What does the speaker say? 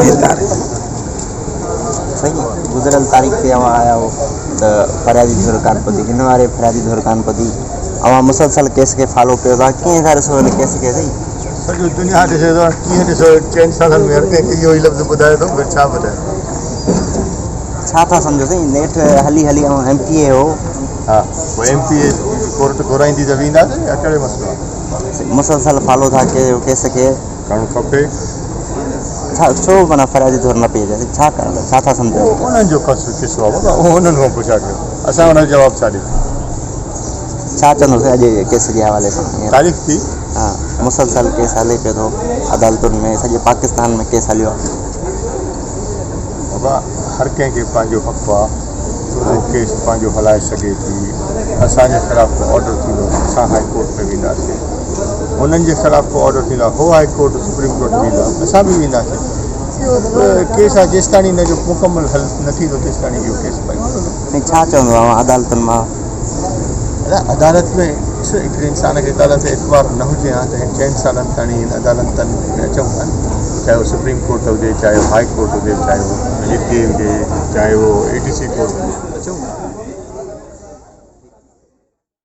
ديلدار. سائين گذريل تاريخ تي اوهان آيا هو ته فريادي ڌر ڪانه پهتي هن واري فريادي ڌر ڪانه پهتي اوهان مسلسل ڪيس کي فالو ڪيو ٿا ڪيئن ٿا ڏسو هن ڪيس کي سائين. سڄو دنيا ڏسي ٿو ڪيئن ڏسو چئن سالن ۾ هر ڪنهن کي اهو ئي لفظ ٻڌائي ٿو ٻيو ڇا ٻڌائي. ڇا ٿا سمجهو سائين نيٺ هلي هلي اوهان ايم پي اي هو. ها پوء ايم پي اي ڪورٽ گهرائيندي ته وينداسين يا ڪهڙي مسئلو آهي. مسلسل فالو ٿا ڪيو ڪيس کي. ڪرڻ کپي. ڇا ڇو معنيٰ فريادي ڌر نه پئي اچي ڇا ڪرڻ ڇا ٿا سمجهو. اهو انهن جو قصو آهي بابا اهو انهن کان پڇا ڪيو اسان ان جو جواب ڇا ڏيون. ڇا چوندو سائين اڄ ڪيس جي حوالي سان. تاريخ ٿي. ها مسلسل ڪيس هلي پيو ٿو عدالتن ۾ سڄي پاڪستان ۾ ڪيس هليو آهي. بابا هر ڪنهن کي پنهنجو حق آ ته اهو ڪيس پنهنجو هلائي سگهي ٿي اسان جي خلاف ڪو آرڊر ٿيندو ته اسان هائي ڪورٽ ۾ وينداسين هنن جي خلاف ڪو آرڊر ٿيندو هو هائي ڪورٽ سپريم ڪورٽ ويندا اسان به وينداسين اهو ڪيس آ جيستاڻي هن جو مڪمل حل نه ٿيندو تيستاڻي اهو ڪيس پيو هلندو. سائين ڇا چوندو اوهان عدالتن مان. ادا عدالت ۾ ڏسو هڪڙي انسان کي عدالت تي اعتبار نه هجي ها ته هن چئن سالن تاڻي هن عدالتن ۾ اچون ها نه چاهي اهو سپريم ڪورٽ هجي چاهي اهو هائي ڪورٽ هجي چاهي اهو هتي هجي چاهي اهو اي ڊي سي ڪورٽ هجي اچون ها.